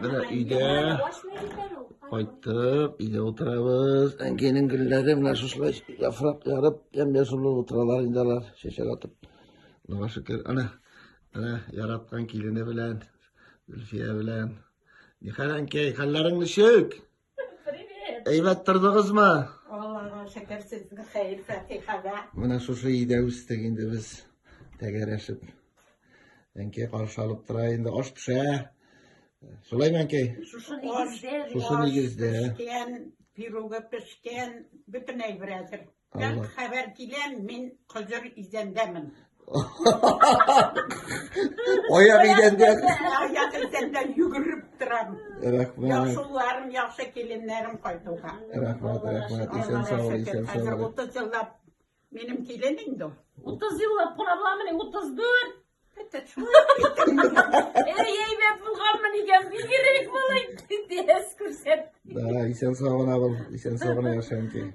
Менә өйдә кайттык, өйдә утырабыз. Әнкәйнең гөлләре менә шушылай яфрак ярып, ямь-яшел булып утыралар инде алар, чәчәк атып. Аллага шөкер. Әнә, әнә яраткан килене белән, Зөлфия белән. Нихәл, әнкәй, хәлләрең ничек? Привет. Әйбәт тордыгызмы? Аллага шөкер, сезнең хәер фатихада. Менә шушы өйдә үстек инде без тәгәрәшеп. Әнкәй каршы алып тора инде, аш пешә. Шулаймы, әнкәй? Шушы нигездә. Шушы нигездә. Пешкән, пирогы пешкән, бөтен әйбер әзер. Бер хәбәр килә, мин кызыр идәндәмен. Аяк идәндә. Аяк идәндә йөгереп торам. Рәхмәт. Яхшы улларым, яхшы киленнәрем кайтуга. Рәхмәт, рәхмәт. Исән сау, исән сау. Хәзер 30 еллап минем килен инде. 30 еллап кына буламыни? 34. Эй, әйбәт булганмын икән, бигрәк малай тез күрсәт. Да, исән сау гына бул, исән сау гына яшә, әнкәй.